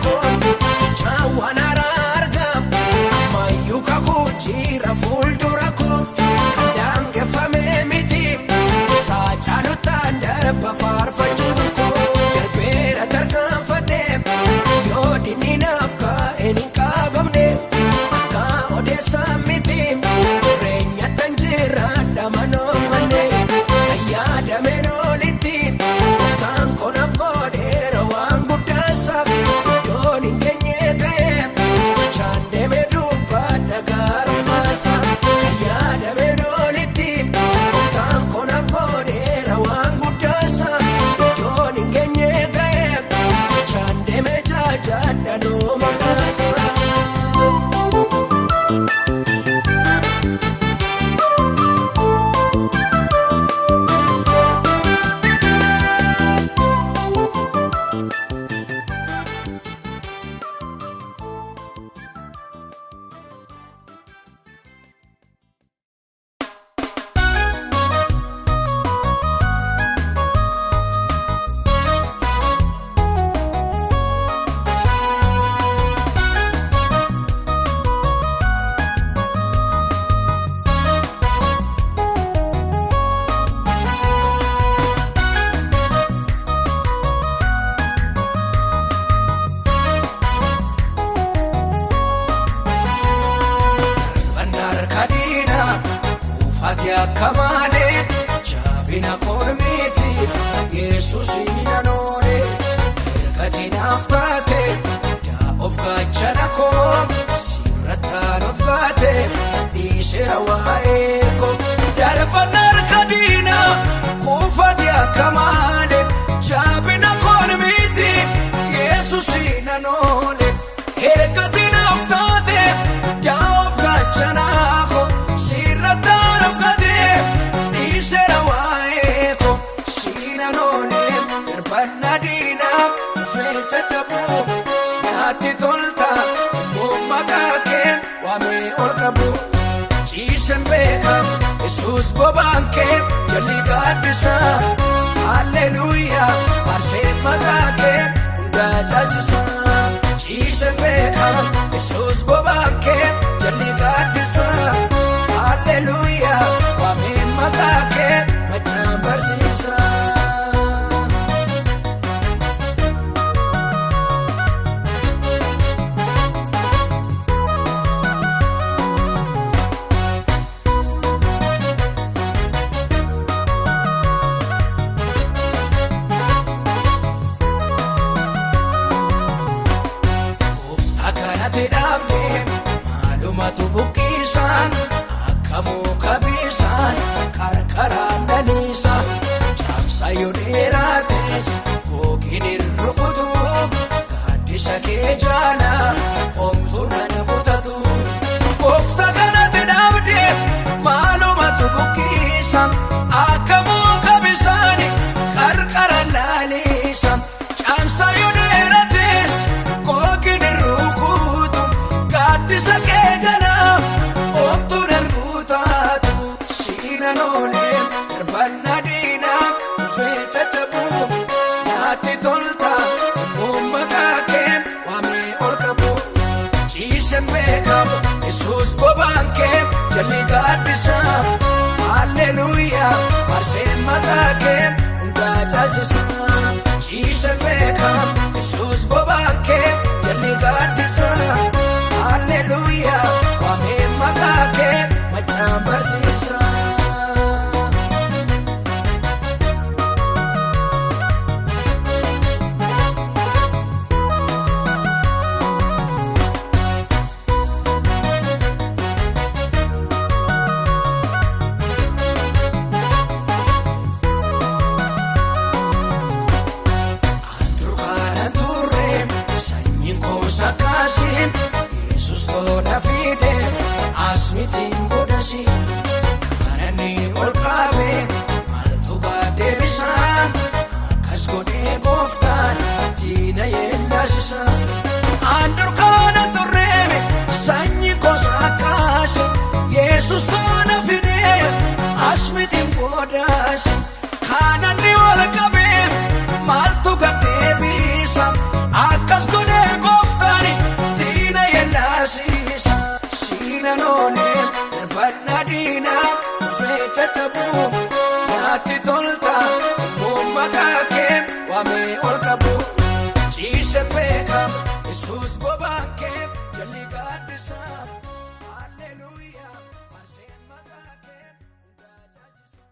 koo Sichaawwan haaraa ammayyuu kakuu jira fuuldura koo kan daangeffame miti isaa caalutaan darba faarfachuun koo darbeera tarkaanfadhee yoo dinni naaf kaa'een hin qabamne akka odeessaa miti jireenya tan jiraadha manoo mannee kan yaadameen olitti gooftaan koonaaf godheera waan guddaasaaf iddoon hin geenye ga'ee sochaan deemee dubbadha gaarummaasa kan yaadameen olitti gooftaan koonaaf godheera waan guddaasaaf iddoon hin geenye ga'ee sochaan deemee jaajaadha noo maqaasa. Akka malee jaabina koolmeeti Yesuus hin oole ergati naaf taate daa of gaachana koo sirrattaan of gaate dhiiseera waa'ee koo darban harka diinaa kuufati akka malee jaabina koolmeeti Yesuus hin oole ergati naaf taate daa of gaachana koo sirrattaan of gaate. Dhiiseera waa'ee koo siinaan oolee darbanna diinaa dhufee caccabuu naatti tolta immoo maqaa kee waamee ol qabu. Ciiseen beekama Yesuus bobaan kee jalli gaaddisa halleluuyaa faarsee maqaa kee hundaa caalchisa. Ciiseen beekama Yesuus bobaan kee jalli gaaddisa halleluuyaa waamee maqaa kee machaan barsiisa. Gooftaa kanatti dhaabnee maalumatu buqqisaan akka muka bisaan qarqaraan laliisa caamsa yoo dheeraates gogiin hin rukutu gaaddisa kee jaala homtuu nan butatu. Gooftaa kanatti dhaabnee maalumatu buqqisaan akka muka bisaan qarqaraan laliisa caamsa yoo dheerates gogiin hin rukutu gaaddisa kee jala homtuu nan butatu. Siinaan oolee darbanna diinaa dhufee caccabuu naatti tolta immoo maqaa kee waamee ol qabu. Ciiseen beekamu Yesuus bobaan kee jalli gaaddisa halleluuyaa faarsee maqaa kee hundaa caalchisa. Ciiseen beekamu Yesuus bobaan kee jalli gaaddisa halleluuyaa waamee maqaa kee machaan barsiisa. Durkaana turre sanyiin koosa kaasiin Yesuus tola fide as mitiin godhasi kanani ol qabe maaltu gaaddeebisaan akkas godhee gooftaan diina yeellaasisa. Durkaana turre sanyiin koosa kaasi Yesuus tola fide as mitiin godhasi kanani ol qabe maaltu gaaddeebisa akkas godhee gooftaan. Yesuus bobaan kee jalli gaaddisaa. Halleluuyaa maaseen maqaa kee hundaa caalchisaa.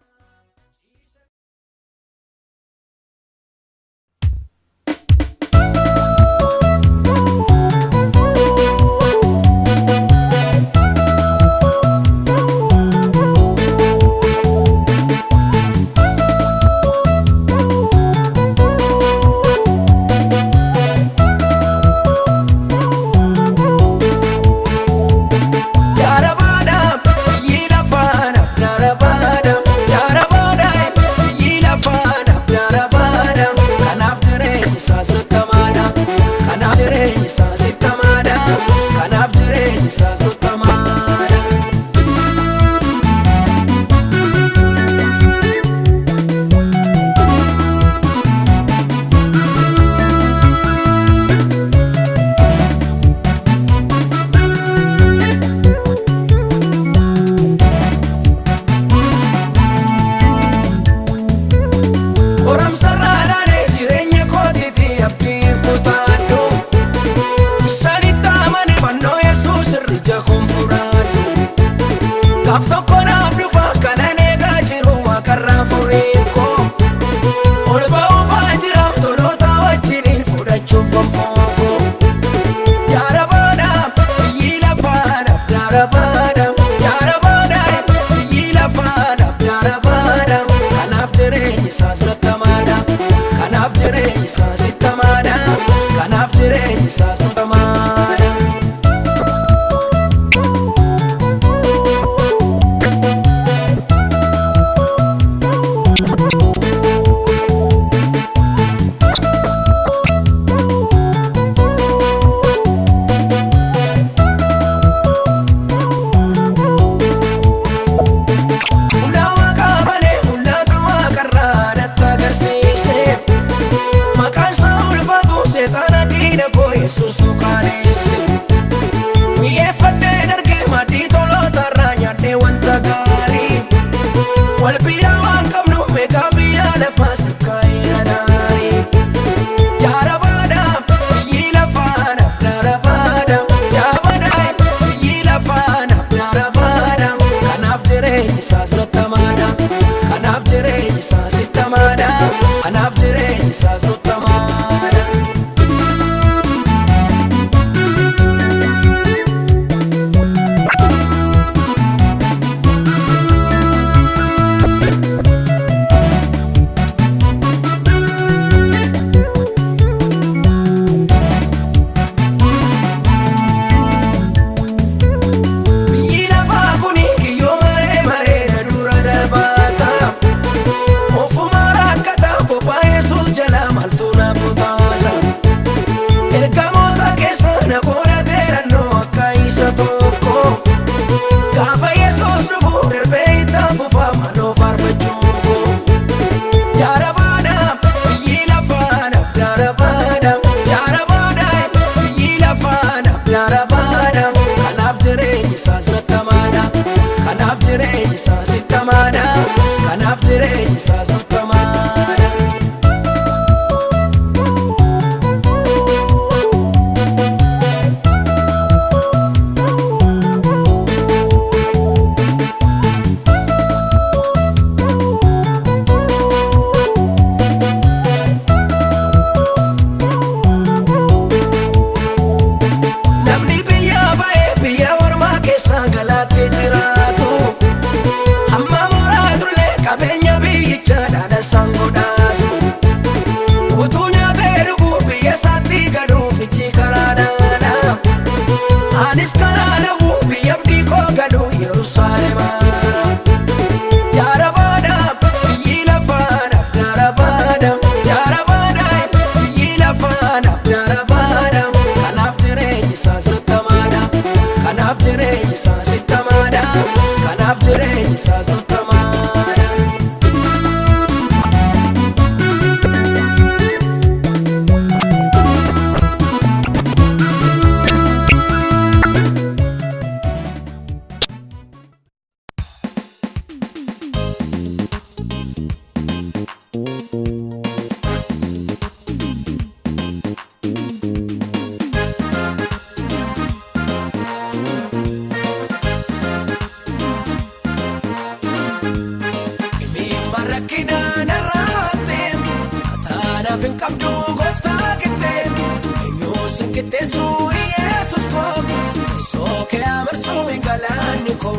Qixxeessu Yesuus koo teessoo kee amarsuu galaanni koo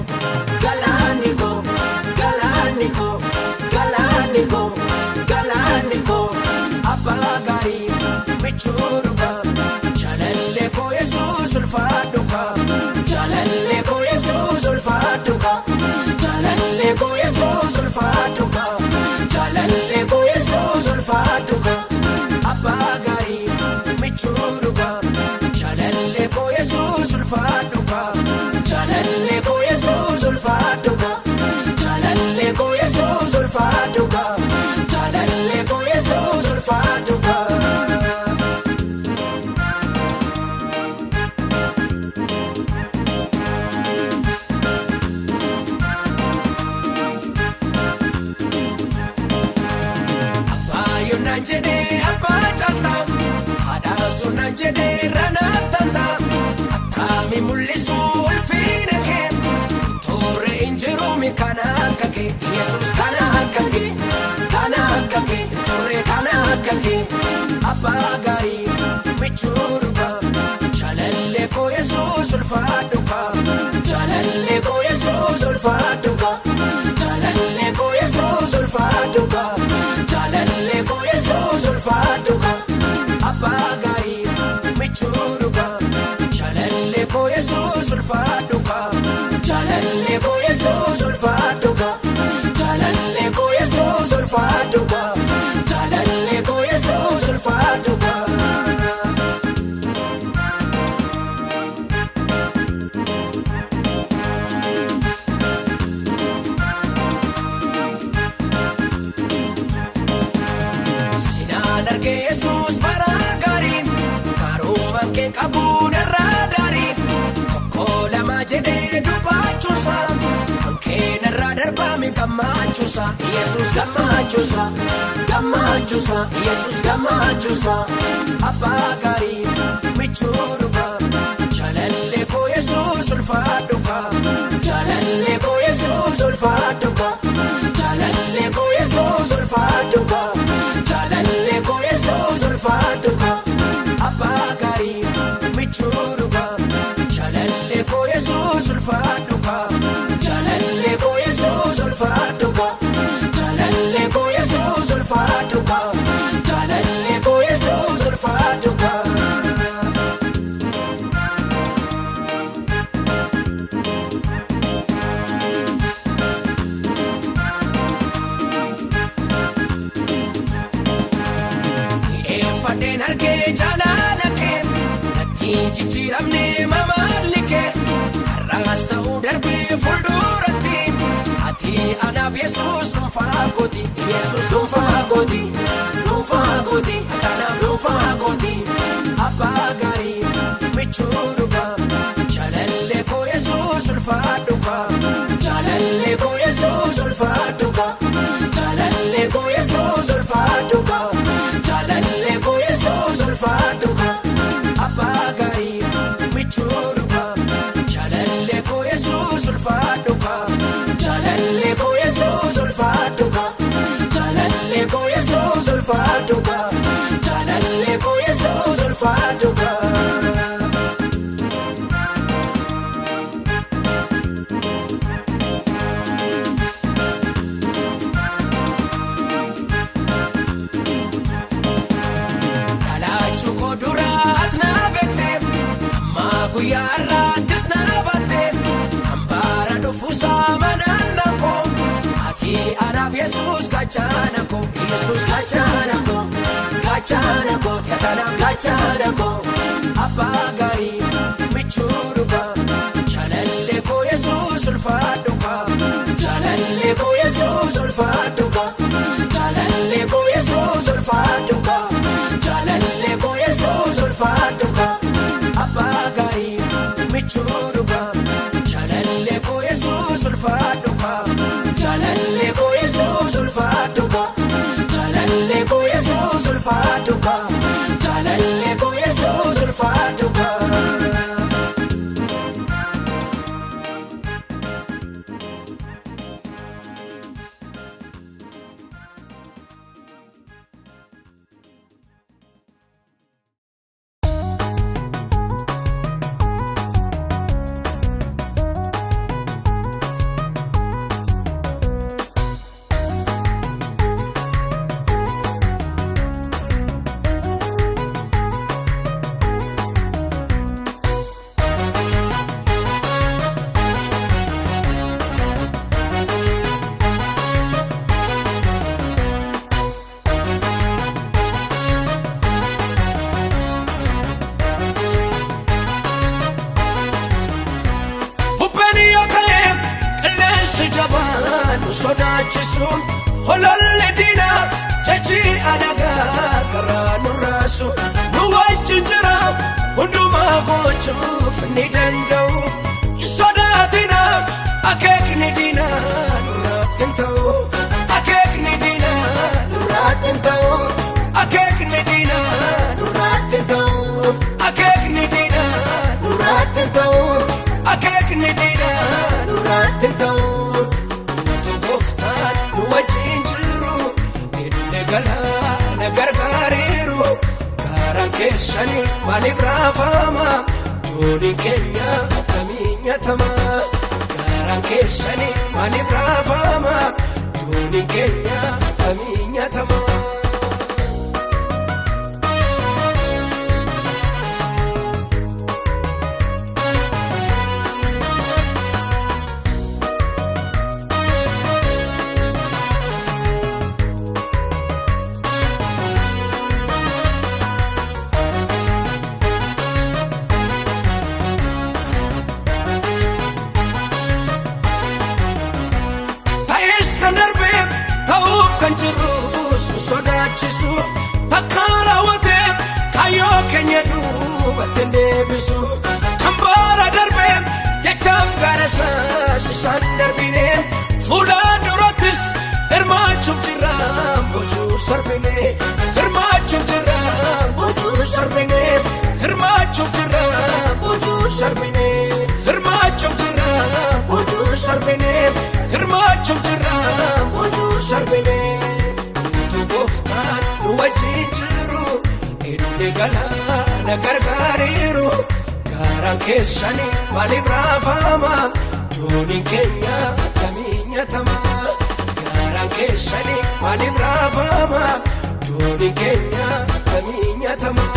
galaanni koo galaanni koo galaanni koo galaanni koo abbaa gaarii michuu dhugaa jaalallee koo Yesuus ulfaadhu kaa jaalallee koo Yesuus ulfaadhu kaa jaalallee koo Yesuus ulfaadhu kaa jaalallee koo Yesuus ulfaadhu kaa abbaa gaarii michuu dhugaa jaalallee koo Yesuus ulfaadhu kaa jaalallee koo Yesuus ulfaadhu kaa jaalallee koo Yesuus ulfaadhu kaa jaalallee koo Yesuus ulfaadhu kaa. Abbaa jedhee abbaa caaltaa haadha suunaan jedhee ranaa taataa attaami mul'isuu ulfiina kee toorre injiruumi kana akka kee Yesuus kana akka kee kana akka kee toorre kana akka kee abbaa gaarii michuu dhugaa jaalallee koo Yesuus ulfaadhu kaa jaalallee koo Yesuus ulfaadhu kaa jaalallee koo Yesuus ulfaadhu kaa jaalallee koo Yesuus ulfaadhu kaa abbaa gaarii michuu dhugaa jaalallee koo Yesuus ulfaadhu kaa jaalallee koo Yesuus ulfaadhu kaa jaalallee koo Yesuus ulfaadhu kaa jaalallee koo Yesuus ulfaadhu kaa. Yesuus bara gaarii karoomaan kee qabuun irraa daarii tokko lama jedhee dubbachuusa kan keen irraa darbaame gammachuusa Yesuus gammachuusa gammachuusa Yesuus gammachuusa abbaa gaarii michuu dhugaa jaalallee koo Yesuus ulfaadhu kaa jaalallee koo Yesuus ulfaadhu kaa jaalallee koo Yesuus ulfaadhu kaa. Jaalallee koo Yesuus ulfaadhu kaa abbaa gaarii michuu dhugaa jaalallee koo Yesuus ulfaadhu kaa jaalallee koo Yesuus ulfaadhu kaa jaalallee koo Yesuus ulfaadhu kaa jaalallee koo Yesuus ulfaadhu kaa. Fadheen argee jaalala kee nattiin jijjiiramne mamaalli kee har'aas ta'uu darbee fuulduratti ati anaaf Yesuus dhuunfaa kooti Yesuus dhuunfaa kooti dhuunfaa kooti ati anaaf dhuunfaa kooti abbaa gaarii michuu dhugaa jaalallee koo Yesuus ulfaadhu kaa jaalallee koo Yesuus ulfaadhu kaa jaalallee koo Yesuus ulfaadhu kaa. Jaalallee koo Yesuus ulfaadhu kaa abbaa gaarii michuu dhugaa jaalallee koo Yesuus ulfaadhu kaa jaalallee koo Yesuus ulfaadhu kaa jaalallee koo Yesuus ulfaadhu kaa jaalallee koo Yesuus ulfaadhu kaa. Guyyaa irraattis na baatte kan bara dhufuusaa manaan na koo ati anaaf Yesuus gaachana koo Yesuus gaachana koo gaachana koo ati anaaf gaachana koo abbaa gaarii michuu dhugaa jaalallee koo Yesuus ulfaadhu kaa jaalallee koo Yesuus ulfaadhu kaa jaalallee koo Yesuus ulfaadhu kaa jaalallee koo Yesuus ulfaadhu kaa. Abbaa gaarii michuu dhugaa jaalallee koo Yesuus ulfaadhu kaa jaalallee koo Yesuus ulfaadhu kaa jaalallee koo Yesuus ulfaadhu kaa jaalallee koo Yesuus ulfaadhu kaa. nu sodaachisu hololli diinaa jechi alagaa karaa nu raasu nu wajjin jira hundumaa gochuuf ni danda'u sodaatina akeekni diinaa nurratti hin ta'u akeekni diinaa nurratti hin ta'u akeekni diinaa nurratti hin ta'u akeekni diinaa nurratti hin ta'u akeekni diinaa nurratti hin ta'u gooftaan nu wajjin jiru inni galaana gargaareeru gaaraan keessanii maaliif raafama dooniin keenya akkamiin nyaatama gaaraan keessanii maaliif raafama dooniin keenya akkamiin nyaatama. Sodaachisu takka raawwatee kaayyoo keenya duubatti deebisu kan bara darbee jechaaf gaara isaas isaan darbine fuula durattis hirmaachuuf jirra boojuu sarbine hirmaachuuf jirra boojuu sarbine hirmaachuuf jirra boojuu sarbine hirmaachuuf jirra boojuu sarbine hirmaachuuf jirra boojuu sarbine. Gooftaan nu wajjin jiru inni galaana gargaareeru gaaraan keessanii maaliif raafama dooniin keenya akkamiin nyaatama gaaraan keessanii maaliif raafama dooniin keenya akkamiin nyaatama.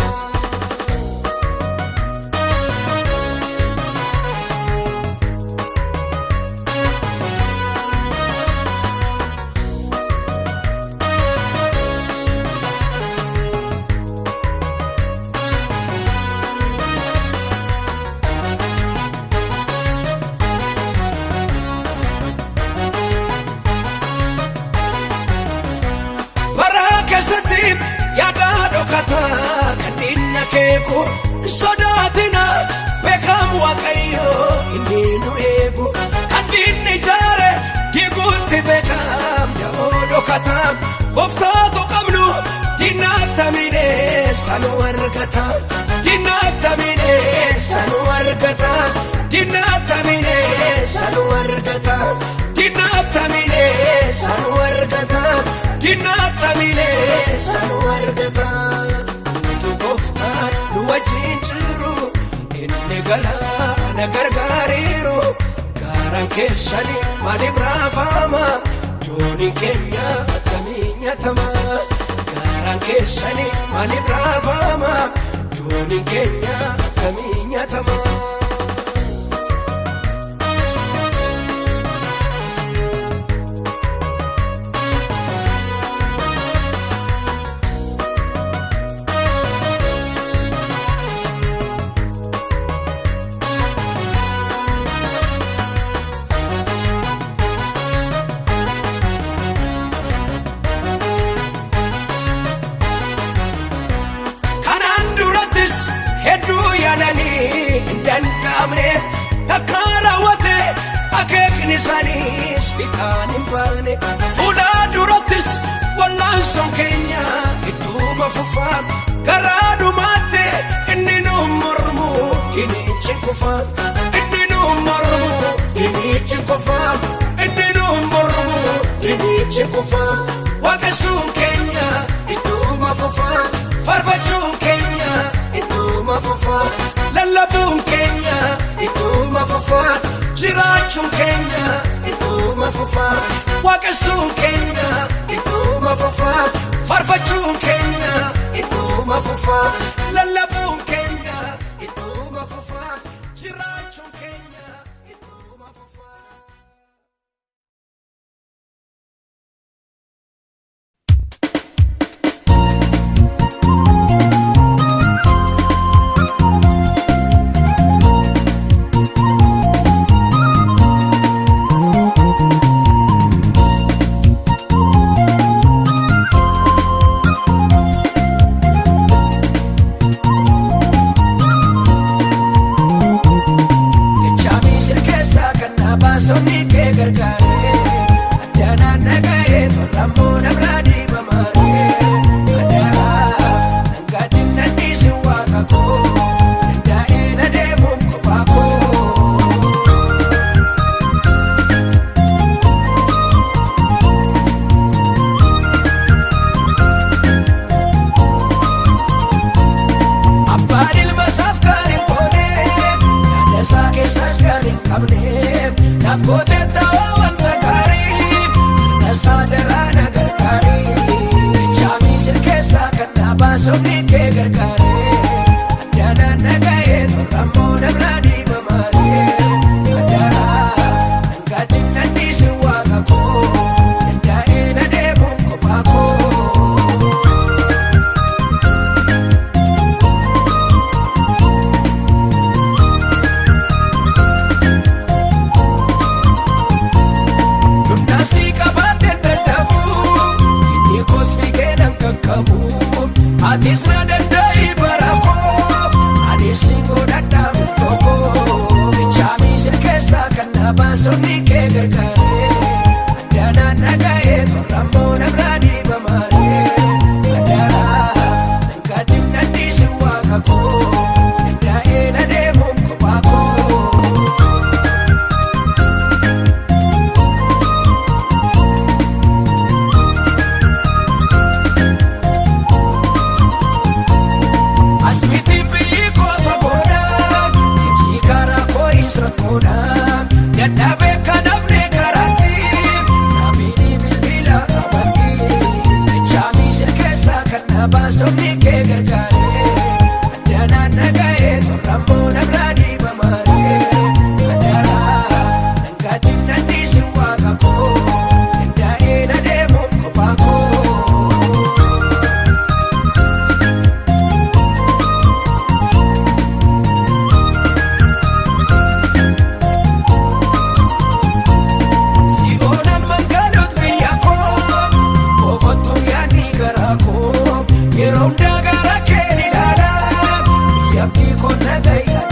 Yaada kan diinna keeku sodaatina beekamu waaqayyo inni nu eegu kan diinni jaare diiguutti beekam da'oo dhokatam gooftaatu qabnu diinna attamine sanu argata diinna attamine sanu argata diinna attamine sanu argata diinna attamine sanu argata diinna attamine sanu argata. Gooftaan nu wajjin jiru inni galaana gargaareeru gaaraan keessanii maaliif raafama dooniin keenya akkamiin nyaatama gaaraan keessanii maaliif raafama dooniin keenya akkamiin nyaatama. Hedduu yaadanii hin danda'amne takka raawwate akeekni isaaniis fiixaan hin baane fuula durattis wal'aansoon keenya ittuma fufaa karaa dhumaatti inni nu mormu diinichi kufaa inni nu mormu diinichi kufaa inni nu mormu diinichi kufaa waaqessuun keenya ittuma fufaa faarfachuun keenya ittuma fufaa lallabuun keenya ittuma fufaa jiraachuun keenya ittuma fufaa waaqessuun keenya ittuma fufaa faarfachuun keenya ittuma fufaa lallabuun keenya ittuma fufaa jiraachuun keenya ittuma fufaa. Nagootee ta'uu wanta gaarii Nasaadaraana gargaarii Chaamii sirkeessaa kan dhaabaasofni kee gargaaree Addaanaan nagahee tolrammoo namnaa dhiibamaaree Addaanaa dhangaatiin nanniisi waaqa koo Dandaa'ee na deemuun kophaa koo. Dundaasii qabaatee dadhabu inni kosmi keenan qaqqabu atis na danda'i bara koo anis si godhadhaa murtoo chaamii sirkeessaa kan dhaabaasofni kee gargaaree addaanaan nagahee tolrammoo namnaa dhiibamaaree addaanaa dhangaatiin nanniisi waaqa koo dandaa'ee na deemuun kophaa koo. Asmitii biyyi koo fagoodha, ibsi karaa koo isra koodha. Dadhabee kan hafne karaatti, naamini bilbila amatti. Chaamii sirkeessaa kan dhaabaasofni kee gargaaree. Addaanaan nagahee tolrammoo namnaa dhiibamaaree. Addaanaa dhangaatiin nanniisi waaqa koo, dandaa'ee na deemuun kophaa koo. Si'oonaan magaalota biyya koo boqottuu yaadni garaa koo yeroo hundaa gara kee ni ilaala biyya abdii koo na gahi.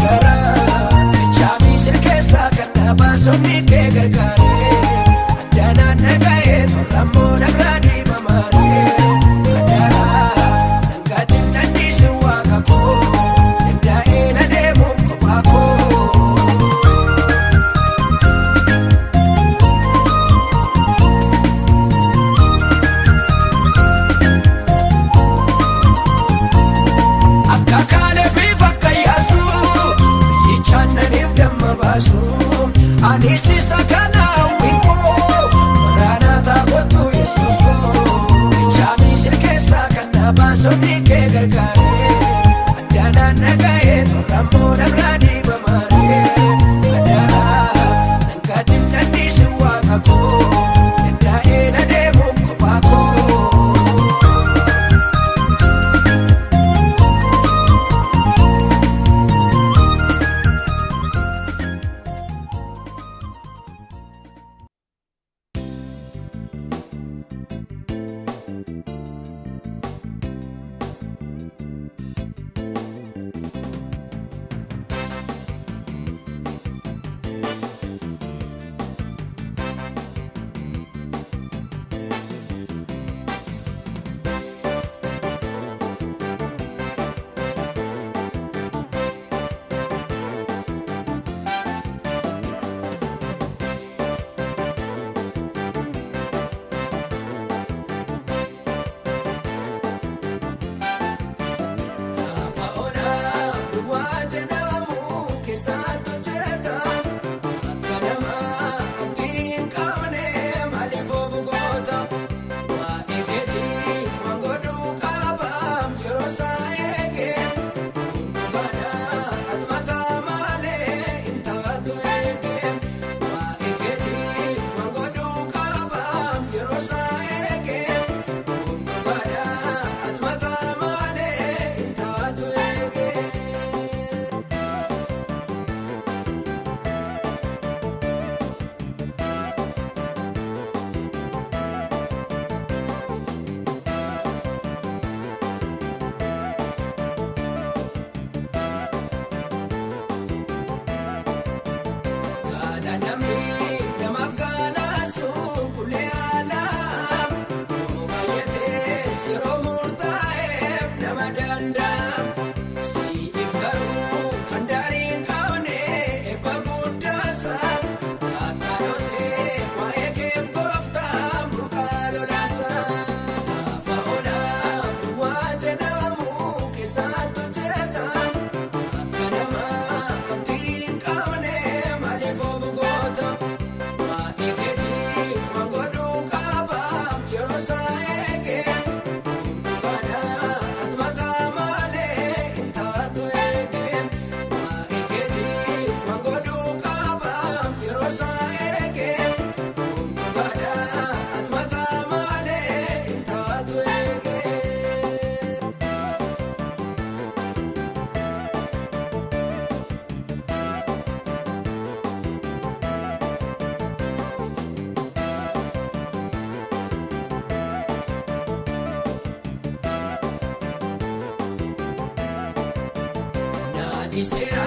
Seera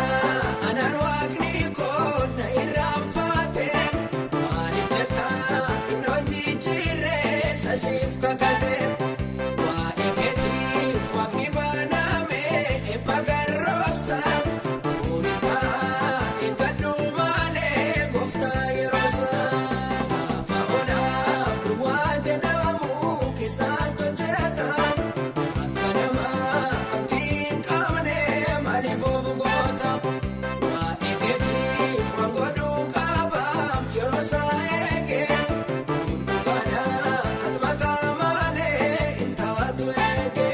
anaan waaqni koona irraanfate maaliif jetta inni jijjiirree sasiif kakate waa'ee keetiif waaqni baname eebba garroobsa kunuuntaa eeggadhu malee gooftaa yeroosa gaafa onaaf duwwaa jedhamu keessatti hojjeta. Akka nama abdii hin qabne maaliif of goota? Waa'ee keetiif waan godhuu qabaam yeroo isaa eege. Hundumaadhaa ati mataa malee hin taatu eege.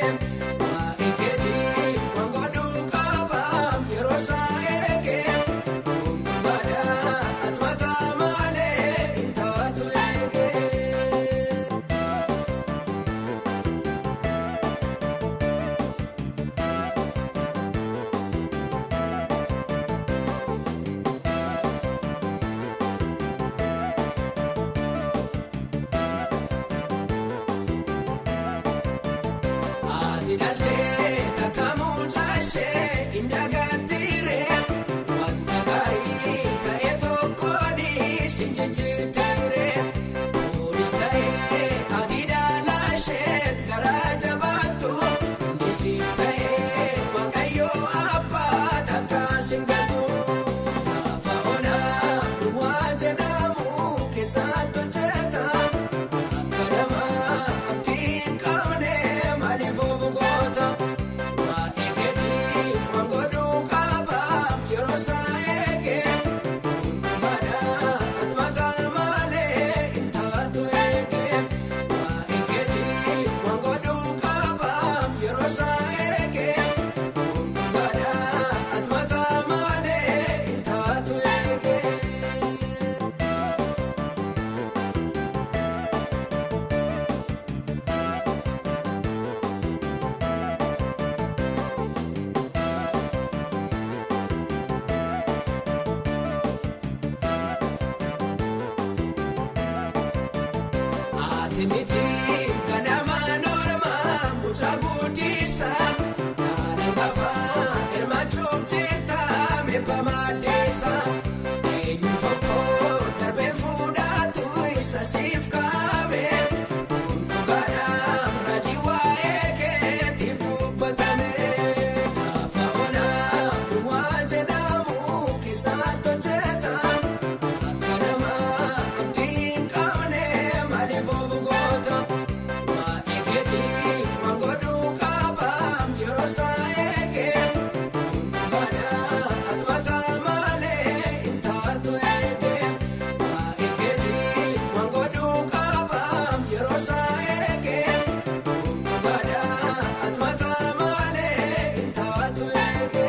Waa'ee keetiif waan godhuu qabaam yeroo isaa eege. Hundumaadhaa ati mataa malee hin taatu eege. Ati dhaltee takka mucaashee hin dagaattiree wanta gaarii ta'e tokkoon sin jijjiirtiree kunis ta'ee ati dhaalaasheet karaa jabaattu nisiif ta'ee waaqayyoo abbaa takka sin gatu. Gaafa onaa duwwaa jedhamu keessatti hojjeta. Akka nama abdii hin qabne maaliif of goota? Waa'ee keetiif waan godhuu qabaam yeroo isaa eege. Hundumaadhaa ati mataa malee hin taatu eege. Waa'ee keetiif waan godhuu qabaam yeroo isaa eege. Hundumaadhaa ati mataa malee hin taatu eege. Ati miti ganamaan ormaa mucaa guddisa Naannoo lafaa hirmaachuuf jirta meeqa maddeessa Eenyu tokko darbee fuudhatu isa siif kaa'ame Kun dhugaadhaan raajii waa'ee keetiif dubbatame Gaafa onaa duwwaa jedhamu keessatti hojjeta. Akka nama abdii hin qabne maaliif of goota? Waa'ee keetiif waan godhuu qabaam yeroo isaa eege. Hundumaadhaa ati mataa malee hin taatu eege. Waa'ee keetiif waan godhuu qabaam yeroo isaa eege. Hundumaadhaa ati mataa malee hin taatu eege.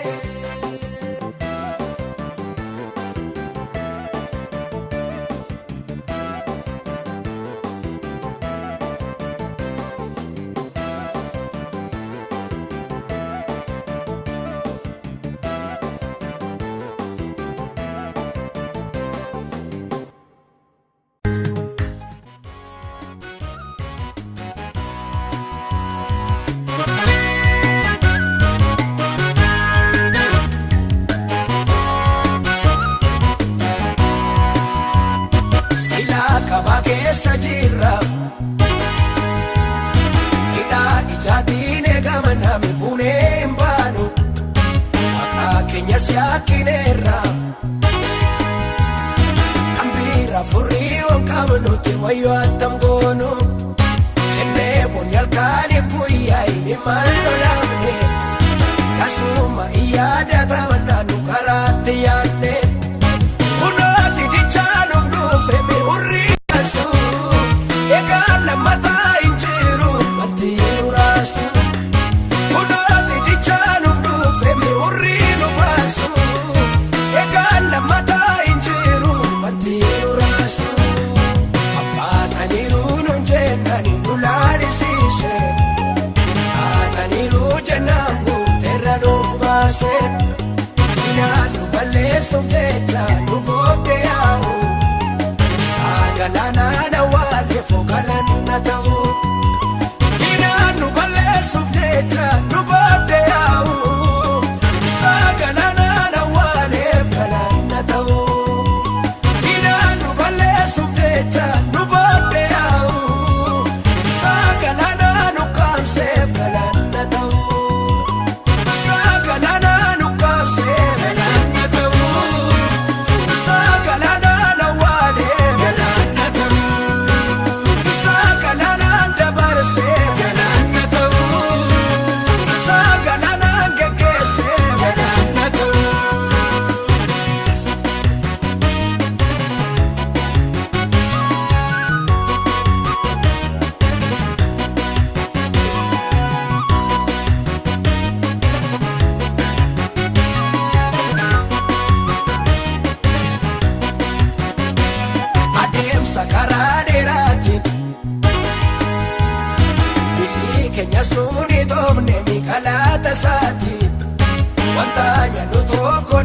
Silaa qabaa keessa jirra. Hidhaa ijaatiin eegama namni buunee hin baanu. Maqaa keenya si'aakineerra. Kan biraa furrii waan qabnuti wayyoo attam goonu. Jennee boonyi halkaniif guyyaa inni maal lolaafne. Tasuma yaadataman nu karaatti yaadne. Kunooti dichaan of dhufe mi'urri kaasu. Egaa lammataa hin jiru wanti nu raasu. Kunooti dichaan of dhufe mi'urri nu baasu. Egaa lammataa hin jiru wanti nu raasu. Abbaataniiru nun jennani nu laalisiise. Haataniiru jennaan guuteerra nuuf baase.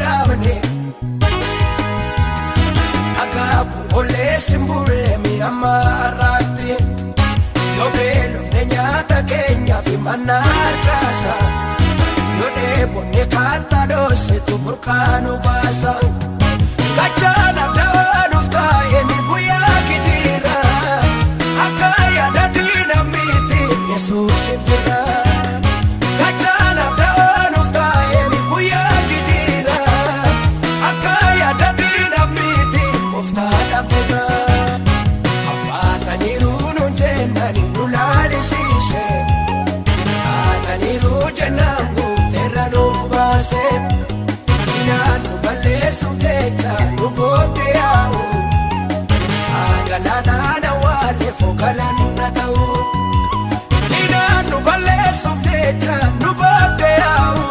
dhaabne. Agaabu olee simbulee mi'a maaraatti. Yoo beelofne nyaata keenya fi mana harcaasa. Yoo dheebonne kaattaa dhoositu burqaanu baasa. Kachaana daanuuf taa'ee ni guyyaa gidiira. Akka yaada diina miti Yesuusiif jira. Kachaana daanuuf taa'ee ni guyyaa gidiira. Akka yaada diina miti gooftaadhaaf jira. Abbaataniiru nuun jennaan nu laalisiise. Baataniiru jennaan guuteerra nuuf baase. Diinaan nu balleessuuf jecha nu booddee yaa'u. Saagalaanaan awwaaleef galanna ta'u. Diinaan nu balleessuuf jecha nu booddee yaa'u.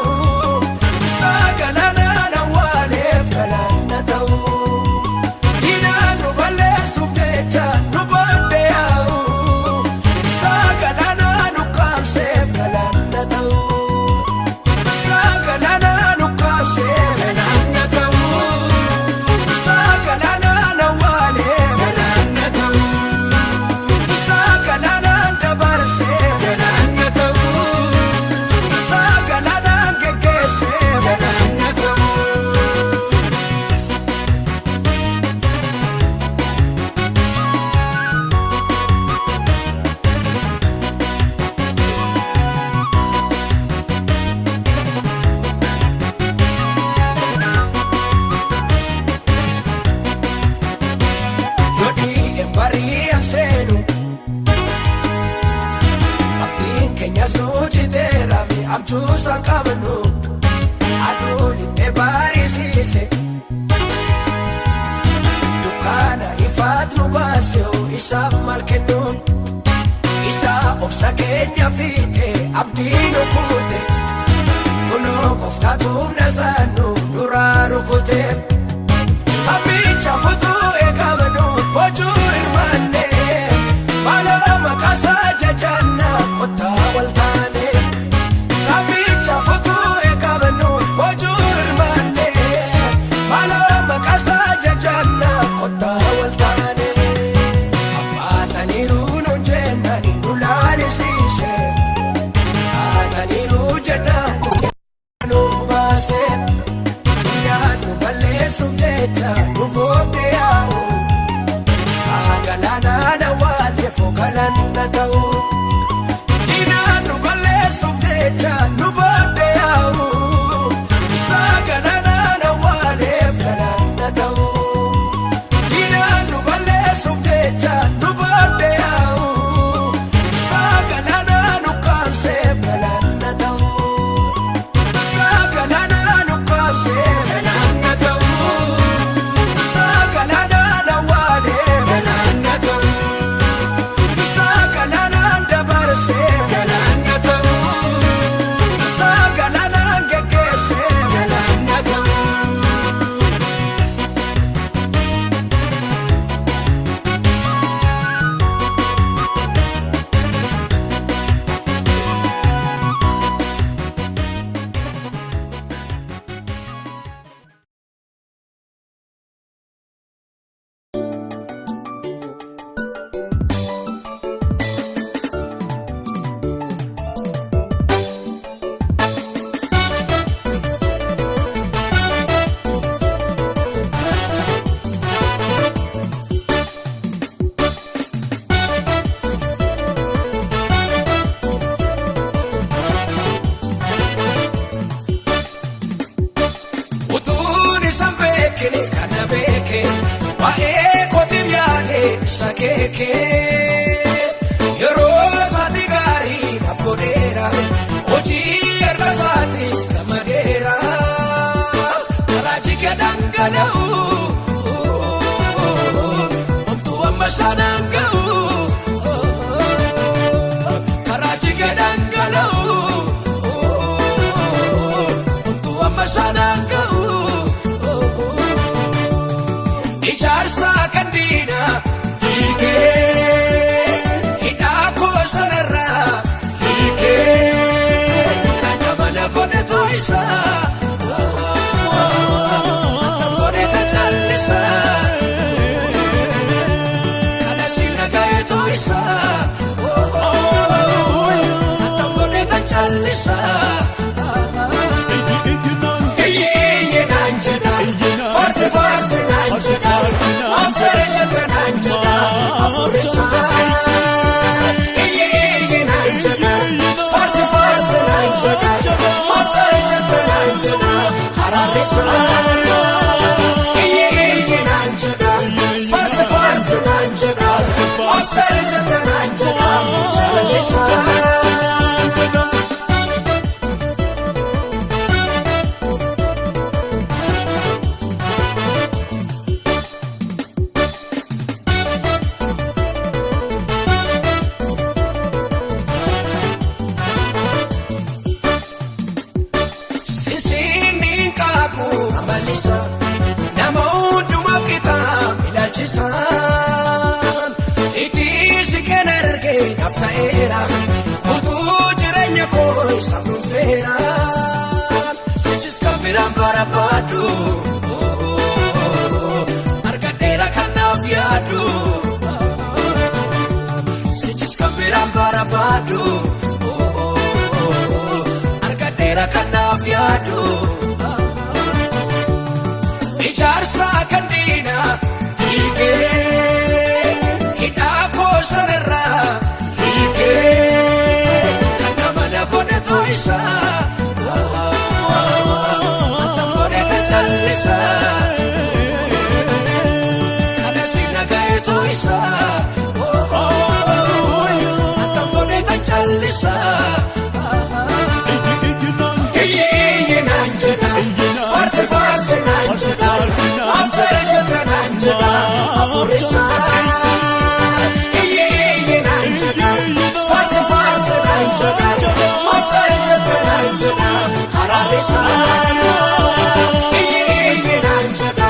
Saagalaanaan awwaaleef galanna ta'u. Diinaan nu balleessuuf jecha nu booddee yaa'u. Saagalaanaan nu kaamseef galanna ta'u. Saagalaanaan nu kaamseef galanna ta'u. Saagalaanaan awwaaleef galanna ta'u. Saagalaanaan dabarseef galanna ta'u. Saagalaanaan geggeesseef galanna ta'u. Yoo dhi'een bari'an seenu abdiin keenyas nu citeera mi abjuusan qabnu aduu lixee barisiise dukkaana ifaat nu baase isaaf maal kennu isa obsa keenya fiite abdii nu kuute kunoo gooftaatu humna isaa nu duraa rukute. Samicha futuu eegamnu boojuu hirmaanne baala maqaasaa jajanna kottaa wal taane. Samicha futuu eegamnu boojuu hirmaanne baala maqaasaa jajanna kottaa wal taane. Abbaataniiru nuun jennaan nu laalisiise. Baataniiru jennaan nuuf baase. Diinaan nu balleessuuf jecha nu booddee yaa'u. Saagalaanaan awwaaleef galanna ta'u. Diinaan nu balleessuuf jecha nu booddee yaa'u. Saagalaanaan awwaaleef galanna ta'u. Diinaan nu balleessuuf jecha nu booddee yaa'u. Saagalaanaan nu kaamseef galanna ta'u. Saagalaanaan nu kaamseef galanna ta'u. Saagalaanaan awwaaleef galanna ta'u. Saagalaanaan dabarseef galanna ta'u. Saagalaanaan geggeesseef galanna ta'u. Utuun isaan beekne kana beeke waa'ee kootiif yaade isa keeke. Yeroo isaatti gaarii naaf godheera hojii harka isaatis gammadeera. Karaa jige dhangala'u homtuu amma sanaan ga'u. Karaa jige dhangala'u homtuu amma sanaan ga'u. Ijaarsa kan diinaa diigee hidhaa koo sanarraa hiikee kan amana godhatu isaa. After naan jedha jaalisa. Nama hundumaaf qixaa ilaalchisa. Itti si kenna argee naaf ta'eera. Kutuu jireenya koo isa dhuunfeera. Sichis kan biraan barbaadu. Argadheera kan naaf yaadu. Sichis kan biraan barbaadu. Argadheera kan naaf yaadu. Ijaarsa kan diinaa hiikee hidhaa koosanarraa hiikee kan nama na godhatu isaa kan godhata callisaa kan asii nagayetu isaa kan godhata callisaa. Iyyi naan jedha faarsi faarsi naan jedha after jedha naan jedha afurisa. Iyyi iyyi naan jedha faarsi faarsi naan jedha after jedha naan jedha haraarisa. Iyyi iyyi naan jedha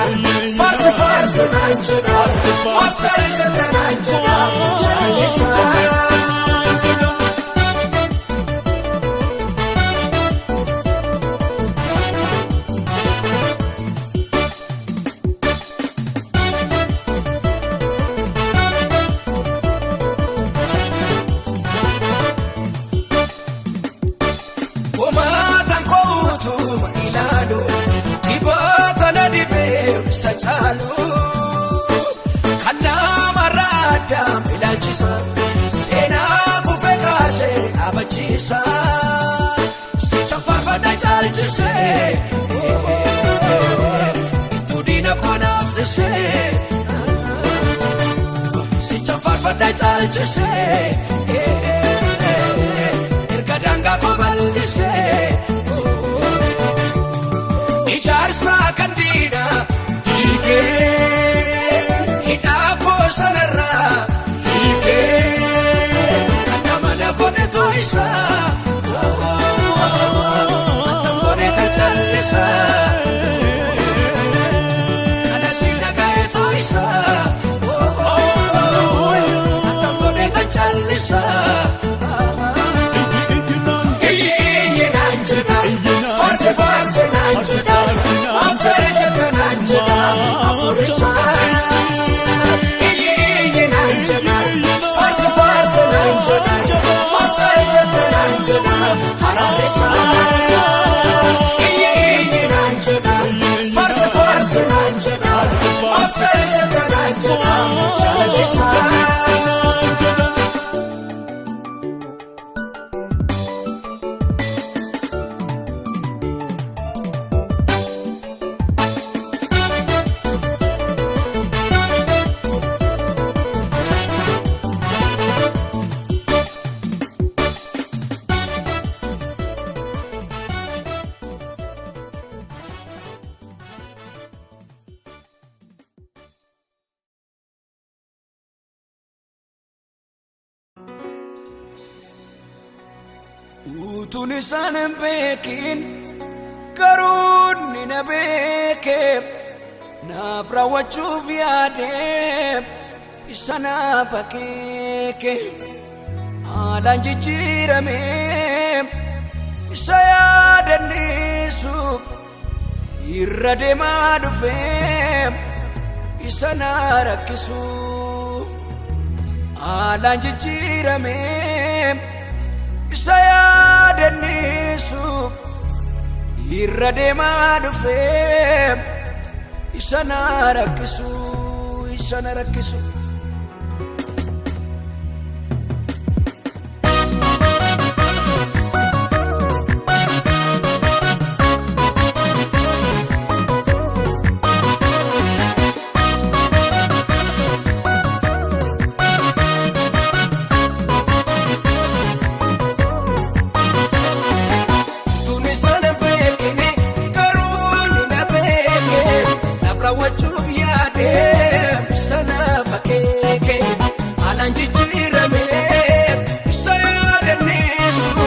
faarsi faarsi naan jedha after jedha naan jedha jaalisa. Kan nama raadaan ilaalchisa seenaa kufee kaasee dhaabachiisa sicha faarfannaa caalchisee ittuu diina konaafsisee sicha faarfannaa caalchisee erga daangaa koo bal'isee ijaarsa kan diinaa. Hidhaa koosanarraa hiikee kan nama na godhatu isaa kan godhata callisaa kan asii nagayetu isaa kan godhata callisaa. Iyyi iyyi naan jedha faarsi faarsi naan jedha after jedha naan jedha afurisa. Iyyi iyyi naan jedha faarsi faarsi naan jedha after jedha naan jedha haraarisa. Iyyi iyyi naan jedha faarsi faarsi naan jedha after jedha naan jedha jaalisa. Utuun isaan hin beekin garuu ni na beeke naaf raawwachuuf yaade isa naaf akeeke haalaan jijjiirame isa yaadannisu irra deemaa dhufe isa na rakkisu haalaan jijjiirame. Isa yaadannisu irra deemaa dhufe isa na rakkisu isa na rakkisu. Raawwachuuf yaadee sanaaf akeeke alaan jijjiiramee isa yaadanneessu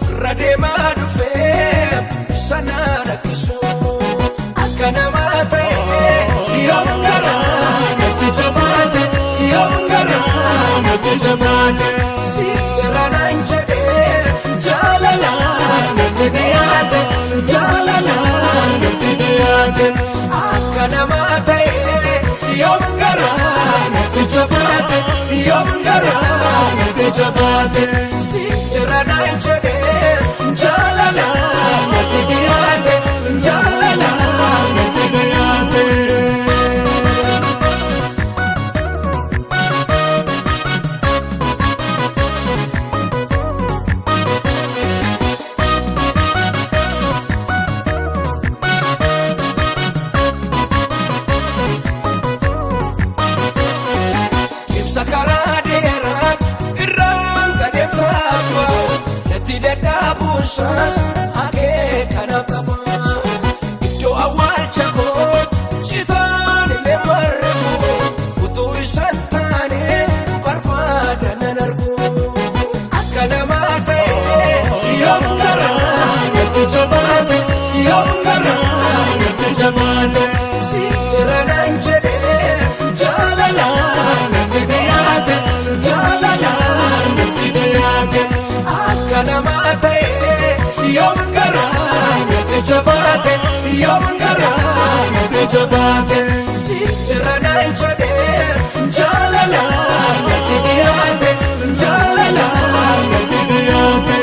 irra deemaa dhufee sana rakkisu akka namaa ta'e yoom garaa natti jabaate yoom garaa natti jabaate siif jira naan jedhee jaalala natti dhiyaate jaalala natti dhiyaate. Akka namaa ta'e yoom garaa natti jabaate yoom garaa natti jabaate siif jira naan jedhee jaalala natti dhiyaate jaalala natti dhiyaate. Ibsa karaa dheeraa irraan gadeef taapa natti dadhabuusaas akeekanaaf qaba. Iddoo awwaalcha koo citaan illee margu utuu isaan taane barbaada nan argu. Akka namaa ta'e yoom garaa natti jabaate yoom garaa natti jabaate siif jira naan jedhee jaalala natti dhiyaate jaalala natti dhiyaate akka namaa ta'e yoom garaa natti jabaate yoom garaa natti jabaate siif jira naan jedhee jaalala natti dhiyaate jaalala natti dhiyaate.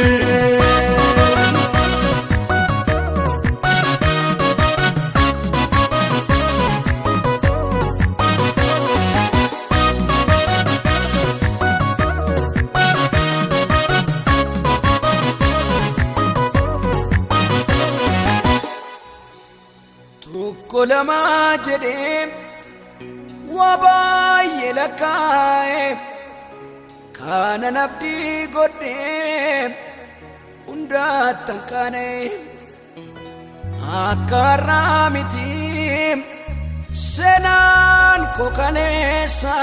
Tokko lama jedhee waa baay'ee lakkaa'e kanan abdii godhee hundaatti hanqaane akka har'aa miti seenaan koo kaleessa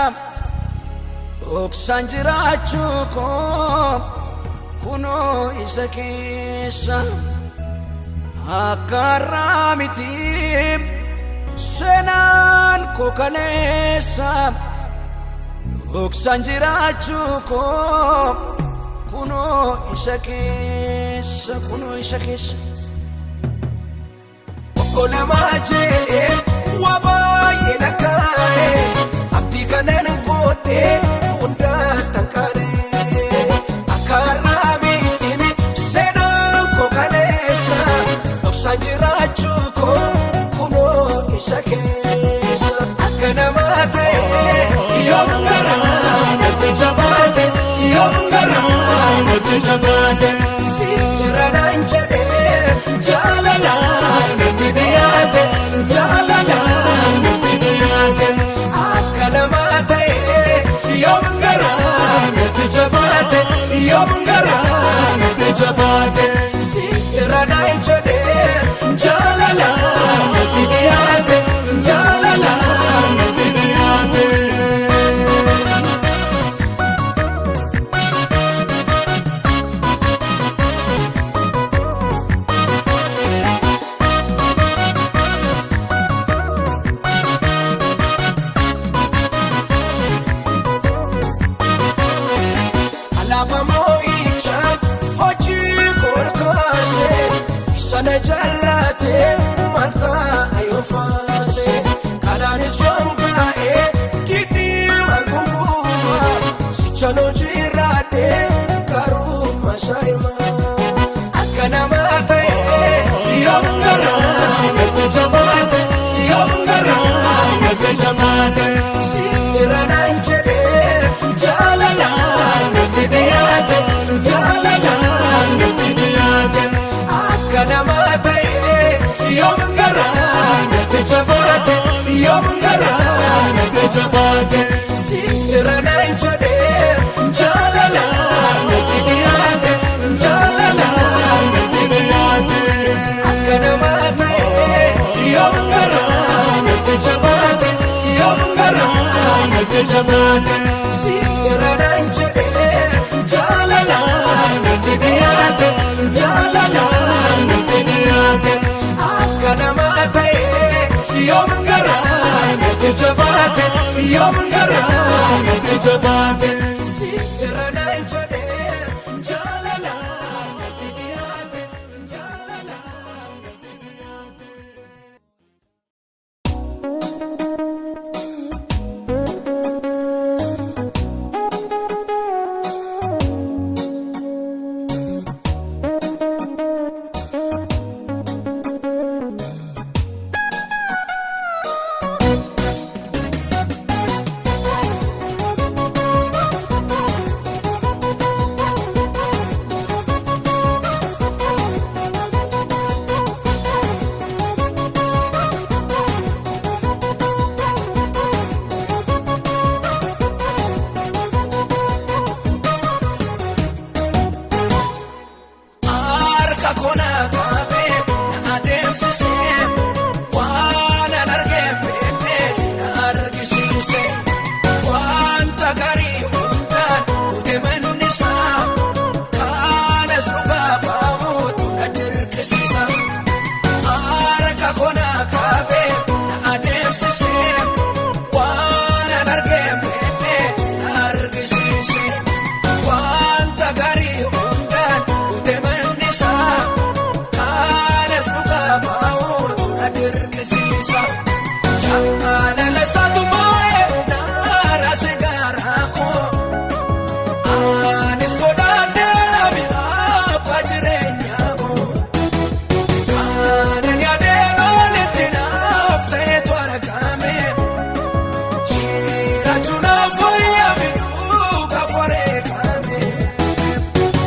dhoksaan jiraachuu koo kunoo isa keessa. Akka har'aa miti seenaan koo kaleessa dhoksaan jiraachuu koo kunoo isa keessa kunoo isa keessa. Tokko lama jedhee waa baay'ee lakkaa'e abdii kanan godhee hundaatti hanqaane akka har'aa miti seenaan koo kaleessa. Dhoksaan jiraachuu koo kunoo isa keessa. Akka namaa ta'e yoom garaa natti jabaate yoom garaa natti jabaate siif jira naan jedhee jaalala natti dhiyaate jaalala natti dhiyaate akka namaa ta'e yoom garaa natti jabaate yoom garaa natti jabaate siif jira naan jedhee jaalala natti dhiyaate jaalala natti dhiyaate. Alaabaa moo'ichaa hojii kolkaase sana jaallate maltaa yoo faase kanaanis waan baa'ee giddiimaan gunguuma sichaan hojii garuu masaayima akka namaa ta'e yoom garaa natti jabaate yoom garaa natti jabaate siif jira naan jedhee jaalala natti dhiyaate jaalala natti dhiyaate akka namaa ta'e yoom garaa natti jabaate yoom garaa natti jabaate siif jira naan jedhee jaalala natti dhiyaate jaalala natti dhiyaate akka namaa ta'e yoom garaa natti jabaate. Jabaate siif jira naan jedhee jaalalaan natti dhiyaate jaalalaan natti dhiyaate akka namaa ta'ee yoom garaa natti jabaate yoom garaa natti jabaate siif jira naan jedhee jaalalaan natti dhiyaate jaalalaan natti dhiyaate. Harka koonaa qabee na adeemsisee waan an argee beeknes na argisiise wanta gaarii hundaan guute manni isaa kanas dhugaa bahuutu na dirqisiisa. Harka koonaa qabee na adeemsisee waan an argee beeknes na argisiise wanta gaarii hundaan guute manni isaa kanas dhugaa bahuutu na dirqisiisa. Jaalala isaatu maayee naara segaraa koo. Anis godhaadhaa abbaa jireenyaa koo. Kanan yaadeen olitti naaf ta'etu argame. Jiraachuu naaf fayyaa duukaa wareegame.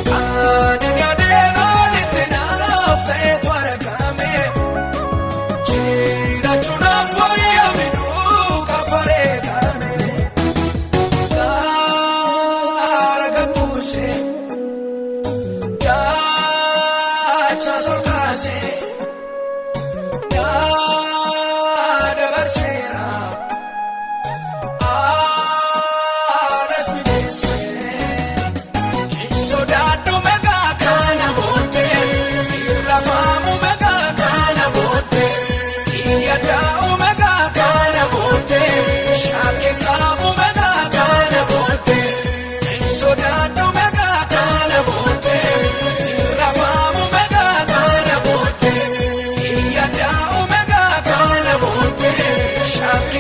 Kanan yaadeen olitti naaf ta'etu argame. Jiraachuu naaf fayyaa duukaa wareegame. Gaara gabuuse daacha solkaase yaada baseera aanas mijeesse sodaadhu meeqa kana booddee irrafaamu meeqa kana booddee yaadaa'u meeqa kana booddee shaakki qaamu meeqa kana booddee sodaadhu meeqa kana booddee irrafaamu meeqa kana booddee yaadaa'u meeqa kana booddee shaakki.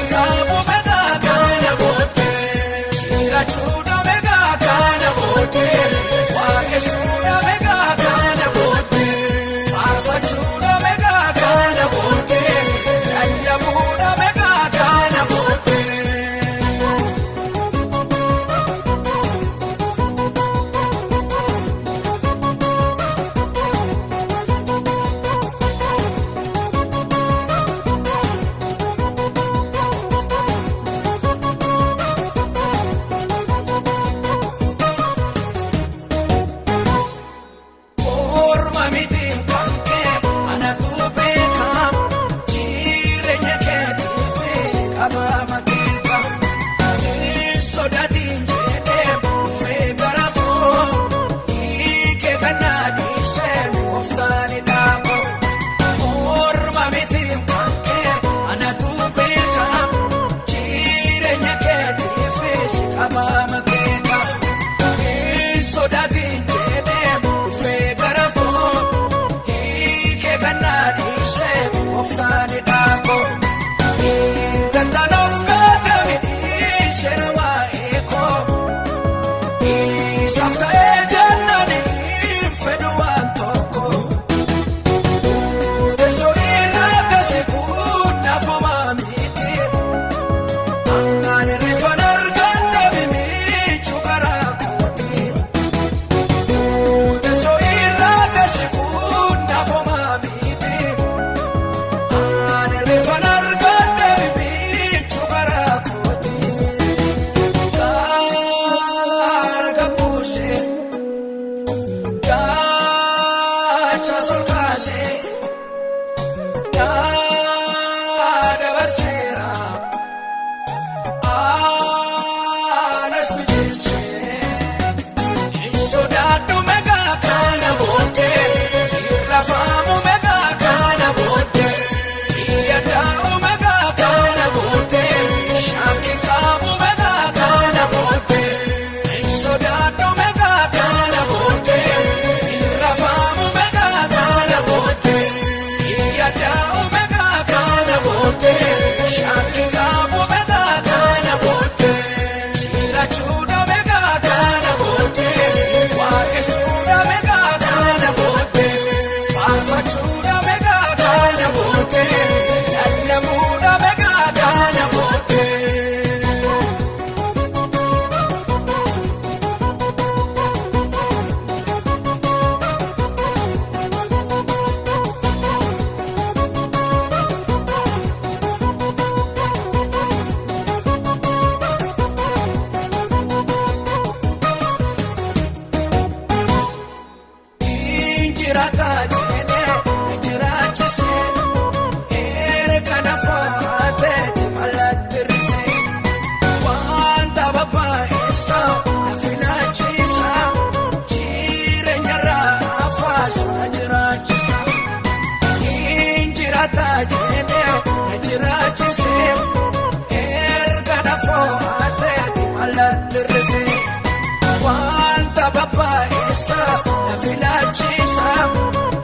filaachisa.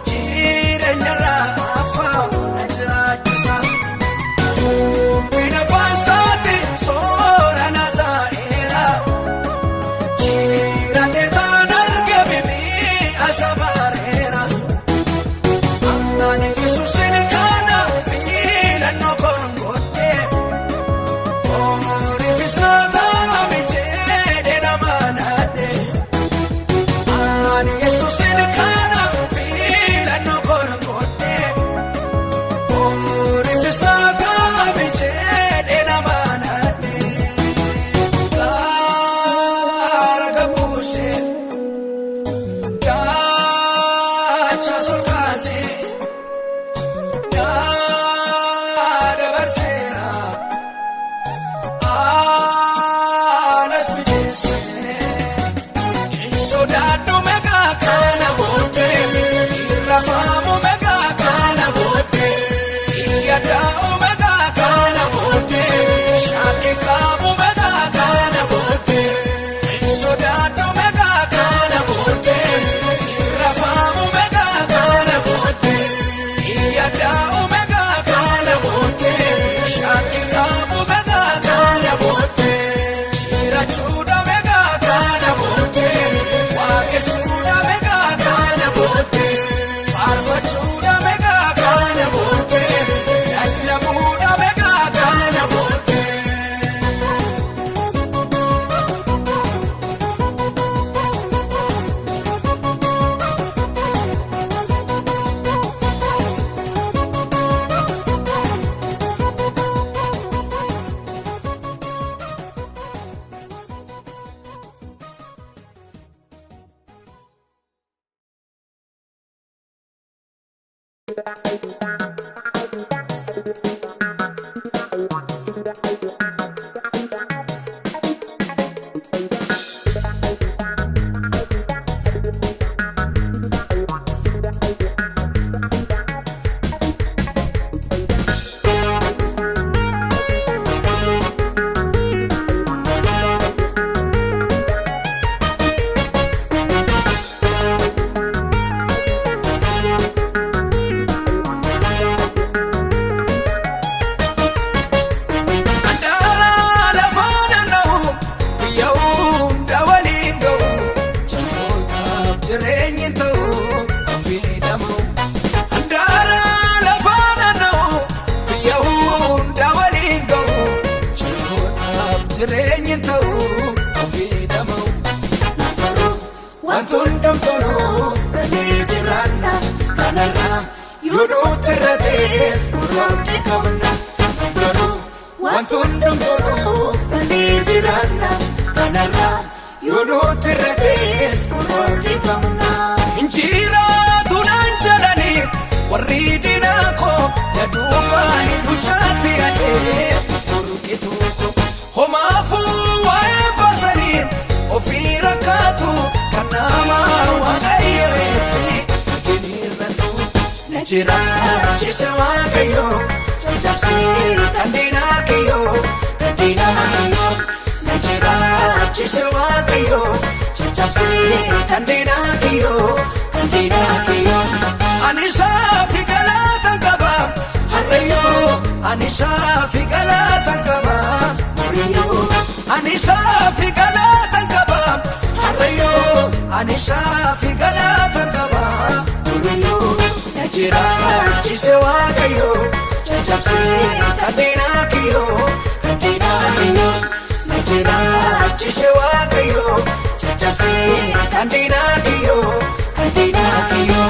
Jireenya raafa na jiraachisa. Dubbina faansaati soora na taa'eera. Jiraate taan argame mi'a sabaareera. Ani Yesuusin kana filannoo koon godhee. Ooriifis na taa'ame jedhee nama naadhee. Ani Yesuusin kana filannoo koon godhee. Ooriifis na taa'ame jedhee nama naadhee. Gaara gabuusee gaacha solkaasee. Yaada barseera alas mijeessee sodaadhu meeqa kana booddee irrafaamu meeqa kana booddee yaadaa'u meeqa kana booddee shaakii qaamu meeqa kana booddee sodaadhu meeqa kana booddee irrafaamu meeqa kana booddee. Yaadaa'u meeqa kana booddee shaakii qaamu meeqa kana booddee jiraachuudha meeqa kana booddee waaqessuudha meeqa kana booddee faarfachuudha meeqa kana booddee lallabuudha meeqa kana booddee. Andaara lafaa naanna'u biyya hunda waliin ga'u jalootaaf jireenyi ta'u ofii dhama'u. Andaara lafaa naanna'u biyya hunda waliin ga'u jalootaaf jireenyi ta'u ofii dhama'u. Garuu wanti hundumtuu galii jiraanna kanarraa yoo nuti irra tees gurgurri qabna. Garuu wanti hundumtuu galii jiraanna kanarraa yoo nuti irra tees gurgurri qabna. Injiraatu naan jedhanii warri diinaa koo na duubaan duchaatti adee burqituu koo homaafuu waa'ee baasanii ofii rakkaatu kan nama waaqayyo eebbi arginirratu na jiraachise waaqayyo caccabsee kan diinaa kiyyoo kan diinaa kiyyoo na jiraachise waaqayyo caccabsee kan diinaa kiyyoo kan diinaa kiyyoo ani saafi galatan qaba harreyyoo ani saafi galatan qaba horiyyoo ani saafi galatan qaba harreyyoo ani saafi galatan qaba horiyyoo na jiraachise waaqayyo caccabsee kan diinaa kiyyoo kan diinaa kiyyoo na jiraachise waaqayyo caccabsee kan diinaa kiyyoo kan diinaa kiyyoo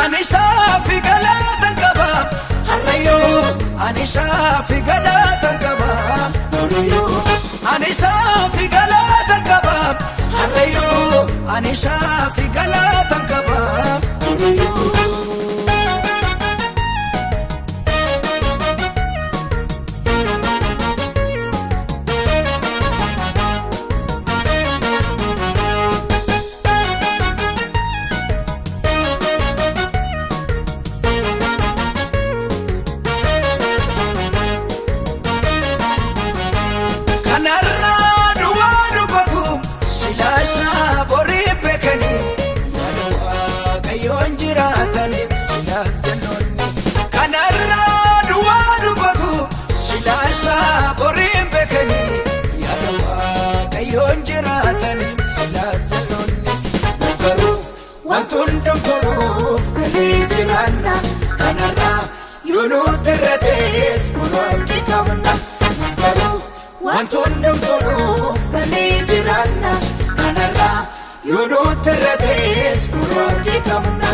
ani saafi galatan qaba harreyyoo ani saafi galatan qaba horiyyoo ani saafi galatan qaba harreyyoo ani saafi galatan qaba horiyyoo. Kanarraa duwwaa dubbatu silaasaa borii beekanii yaada hundumtunuuf galee jiraanna kanarraa yoo nutti irra ta'es kunoo abdii qabna. Nuuf garuu wanti hundumtunuuf galee jiraanna kanarraa yoo nutti irra ta'es kunoo abdii qabna.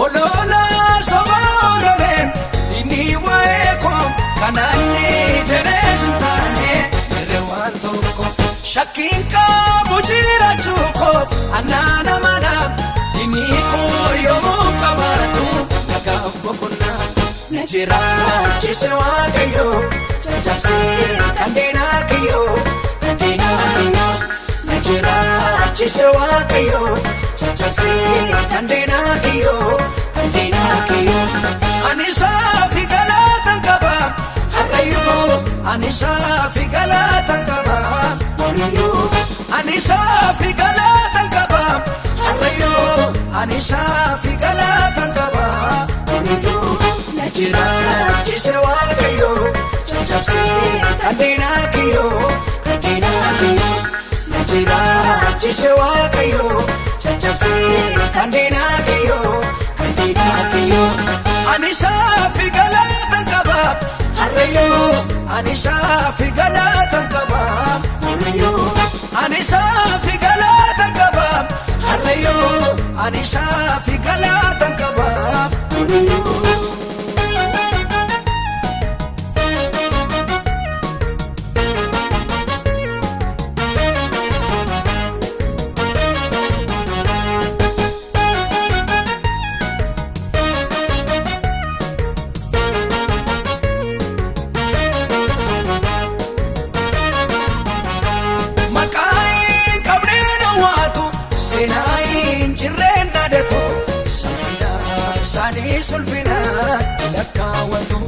Oloola sobaa ololeen inni waa'ee koo kanaanni jedhee sin taane irre waan tokko shakkiin qabu jiraachuu koof annaana manaaf inni koo yoomuu qabaatu nagaa boqonnaa na jiraachise Waaqayyo caccabsee kan diinaa kiyyoo kan diinaa kiyyoo na jiraachise Waaqayyo caccabsee kan diinaa kiyyoo kan diinaa kiyyoo ani saafi galatan qaba har'ayyuu ani saafi galatan qaba boriyyuu ani saafi galatan qaba har'ayyuu ani saafi galatan qaba boriyyuu na jiraachise Waaqayyo caccabsee kan diinaa kiyyoo kan diinaa kiyyoo na jiraachise Waaqayyo caccabsee kan diinaa kiyyoo kan diinaa kiyyoo ani saafi galatan qaba har'ayyuu ani saafi galatan qaba boriyyuu ani saafi galatan qaba har'ayyuu ani saafi galatan qaba boriyyuu. Maqaa hin qabneen hawwaatu seenaa hin jirreen dhaadatu salphina isaanii sulfina lakkaawwatu.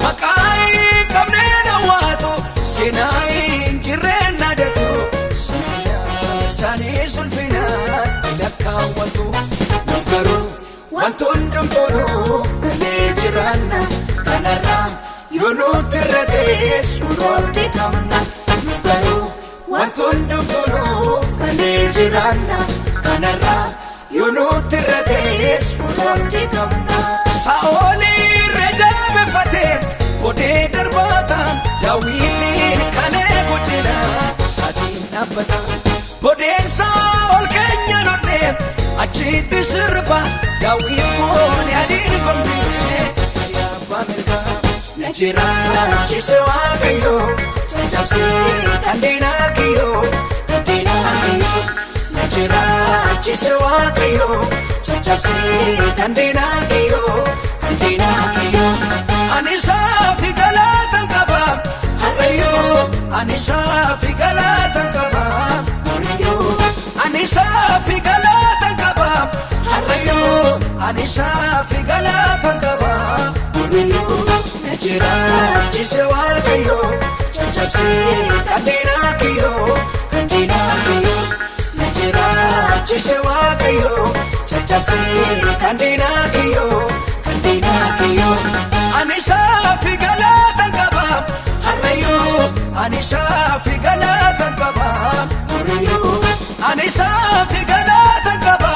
Maqaa hin qabneen hawwaatu seenaa hin jirreen dhaadatu salphina isaanii sulfina lakkaawwatu. Nuuf garuu wanti hundumtunuuf galee jiraanna kanarraa yoo nutti irra ta'es kunoo abdii qabna. Nuuf garuu wanti hundumtunuuf galee jiraanna kanarraa yoo nutti irra ta'es kunoo abdii qabna. Saa'ol irra jabeeffatee bodee darbata Daawitiin kan eegu jira saatiin dhaabbata. Bodeensa ol keenya lollee achitti sirba Daawit kun adiin gombisisee abbaa mirgaa. Na jiraachise Waaqayyo caccabsee kan diinaa kiyyoo kan diinaa kiyyoo na jiraachise Waaqayyo caccabsee kan diinaa kiyyoo kan diinaa kiyyoo ani saafi galatan qaba har'ayyuu ani saafi galatan qaba boriyyuu ani saafi galatan qaba har'ayyuu ani saafi galatan qaba boriyyuu na jiraachise Waaqayyo caccabsee kan diinaa kiyyoo kan diinaa kiyyoo na jiraachise Waaqayyo caccabsee kan diinaa kiyyoo kan diinaa kiyyoo ani saafi galatan qaba har'ayyuu ani saafi galatan qaba boriyyuu ani saafi galatan qaba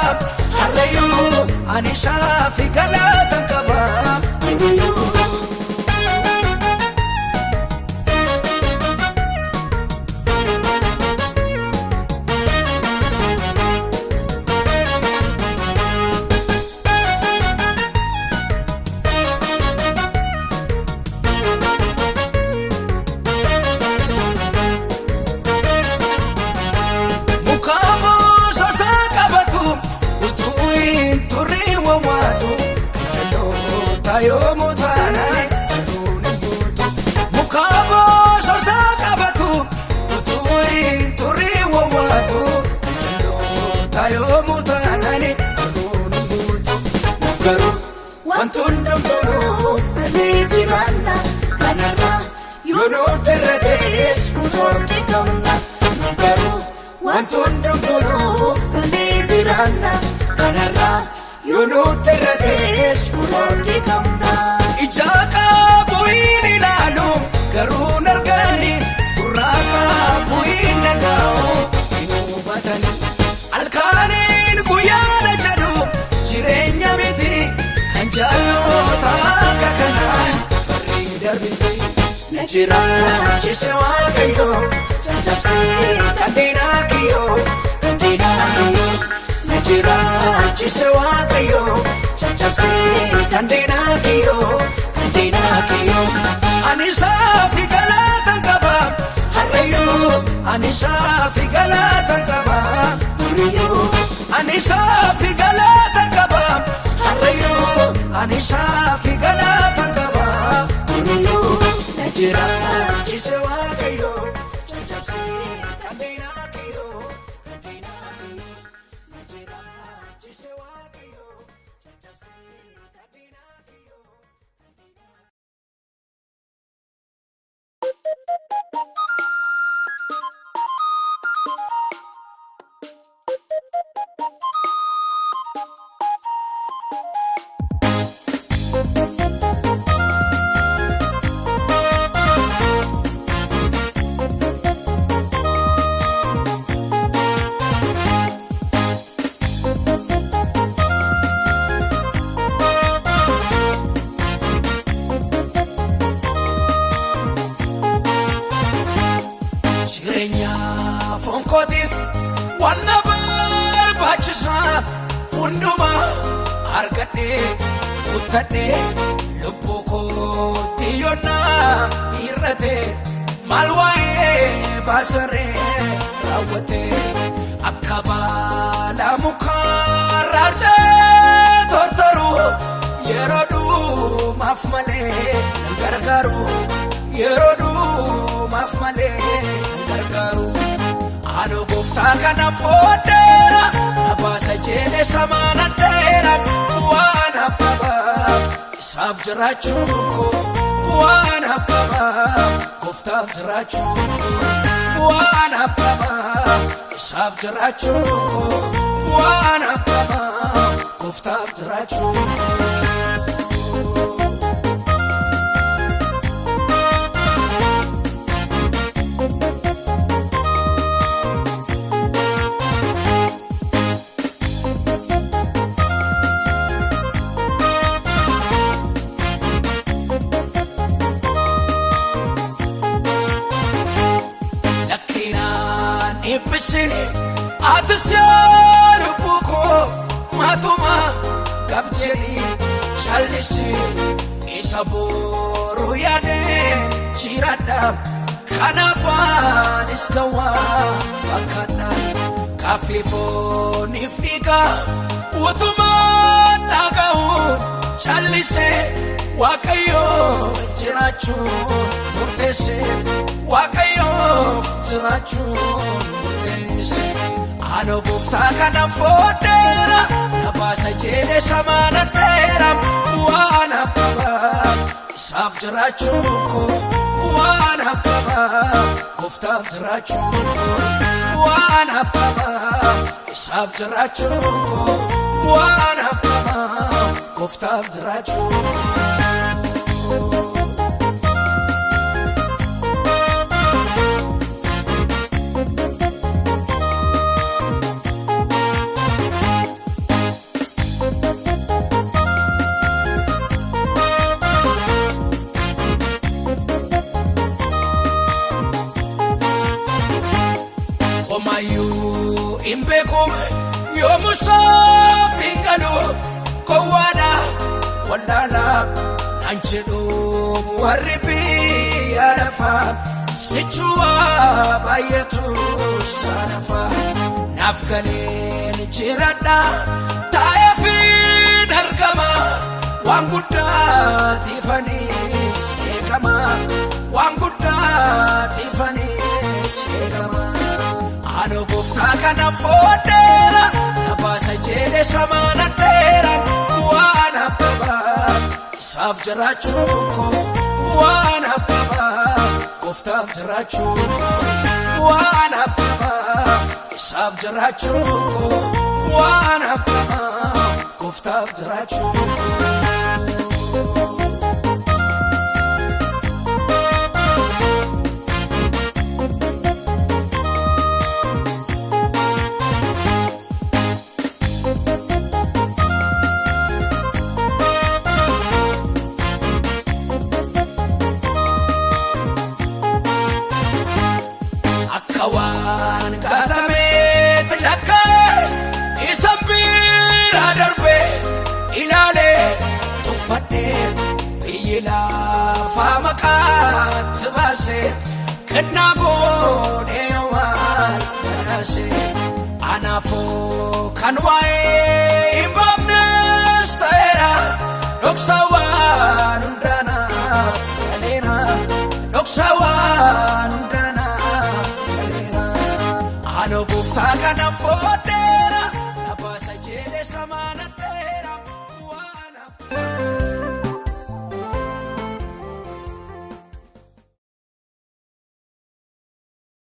har'ayyuu ani saafi galatan qaba boriyyuu. Muka bososoo qabatu utuu hin turre wawwaatu kan jalloota yoomuu taanaan aduun hin buutu. Muka bososoo qabatu utuu hin turre wawwaatu kan jalloota yoomuu taanaan aduun hin buutu. Nuuf garuu wanti hundumtunuuf galee jiraanna kanarraa yoo nutti irra ta'es kunoo abdii qabna. Nuuf garuu wanti hundumtunuuf galee jiraanna kanarraa yoo nutti irra ta'es kunoo abdii qabna. Ija qabu hin ilaalu garuu hin argani gurra qabu hin dhaga'u hin hubatani. Halkaniin guyyaana jedhu jireenya. darbite. Na jiraachise Waaqayyo caccabsee kanneen kiyyoo kanneen kiyyoo. Na jiraachise Waaqayyo caccabsee kanneen kiyyoo kanneen kiyyoo. Ani saafi galatan qaba harreyyuu ani saafi galatan qaba horiyyuu ani saafi galatan qaba harreyyuu ani saafi galatan qaba horiyyuu. Na jiraachise Waaqayyo caccabsee kanneen kiyyoo kanneen kiyyoo. Na jiraachise Waaqayyo caccabsee kanneen kiyyoo. Jireenya foon kootiif waan na barbaachisaa hundumaa argadhee guuttadhee lubbuu kootti yoonnaa hir'ate maal waa'ee baasaree raawwate akka baala mukaa raarcee tortoru yeroo dhumaaf malee nan gargaaru yeroo dhumaaf malee nan gargaaru. Ani gooftaa kana fooddeera na baasa jedhe samaana dheera waan qaba isaaf jiraachuun koo waan qaba gooftaaf jiraachuun koo waan qaba isaaf jiraachuun koo waan qaba gooftaaf jiraachuun koo. Lakkinaan dhiphissini atis yaa lubbuu koo maatuma qabjeni callisi isa boru yaadee jiraadha kanaafaanis gawaa fakkaadha kaaffii fooniif dhiiga utumaa dhaga'uun callisee Waaqayyoof jiraachuun murteesse Waaqayyoof jiraachuun murteesse. Ani gooftaa kana fooddeera na baasa jedhe samaana dheera waan qaba isaaf jiraachuun koo waan qaba gooftaaf jiraachuun koo waan qaba isaaf jiraachuun koo waan qaba gooftaaf jiraachuun koo. Homayyuu hin beekum yoomu soof hin galu gowwaadha wallaala naan jedhu warri biyya lafaa sichuwa baay'eetu sanafa naaf galeen jiradha taa'ee fi argama waan guddaa tiifanii seekama waan guddaa tiifanii seekama. Ani gooftaa kana fooddeera na baasa jedhe samaana dheera waan qaba isaaf jiraachuun koo waan qaba gooftaaf jiraachuun koo waan qaba isaaf jiraachuun koo waan qaba gooftaaf jiraachuun koo. Badhaase kennaa godhee waan badhaase anaafuu kan waa'ee hin baafnes ta'eera dhoksa waan hundaanaaf galeera dhoksa waan hundaanaaf galeera. Anoo gooftaa kana foodhe.